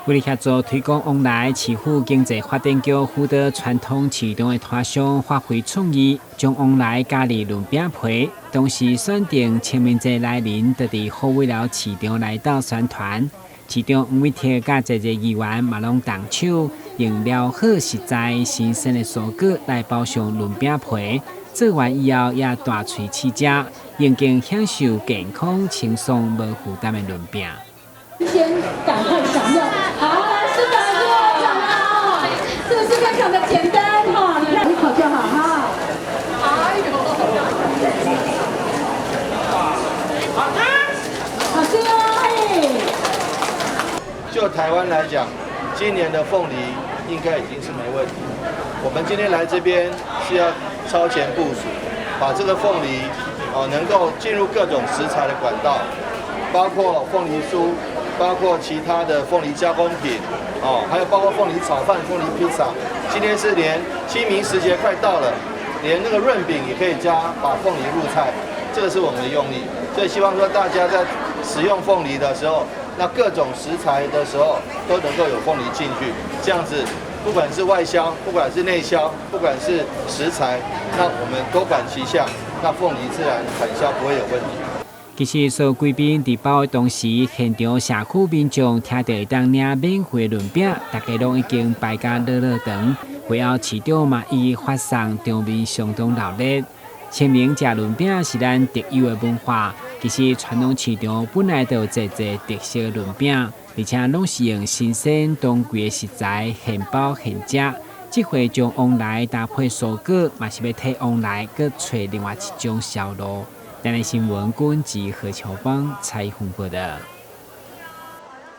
為了協助推廣旺來，市府經濟發展局輔導傳統市場的攤商發揮創意，將旺來加入潤餅皮，同時選定清明節來臨，就佇虎尾寮市場來鬥宣傳。市長黃偉哲佮在座議員嘛攏動手，用良好食材、新鮮的蔬果來包上潤餅皮，做完以後也大喙試食，應經享受健康、清爽、無負擔的潤餅。先趕快享用，好，來是的，啊，是不是非常的簡單哈？你看一口就好哈。哎呦，好吃，好吃哦，嘿。就台灣來講，今年的鳳梨應該已經是沒問題。我們今天來這邊是要超前部署，把這個鳳梨哦能夠進入各種食材的管道，包括鳳梨酥。包括其他的鳳梨加工品，哦，還有包括鳳梨炒飯、鳳梨披薩。今天是連清明時節快到了，連那個潤餅也可以加，把鳳梨入菜，這個是我們的用意。所以希望說大家在使用鳳梨的時候，那各種食材的時候都能夠有鳳梨進去，這樣子不管是外銷，不管是內銷，不管是食材，那我們多管齊下，那鳳梨自然產銷不會有問題。其實，所有貴賓佇包的同時，現場社區民眾聽著會當領免費潤餅，大家攏已經排甲落落長。會後市長嘛一一發送，場面相當熱鬧。清明食潤餅是咱特有的文化，其實傳統市場本來就有濟濟特色潤餅，而且攏是用新鮮當季的食材現包現食。這回將旺來搭配蔬果，嘛是欲替旺來閣揣另外一種銷路。台南新聞，君子何秋芳採訪報導。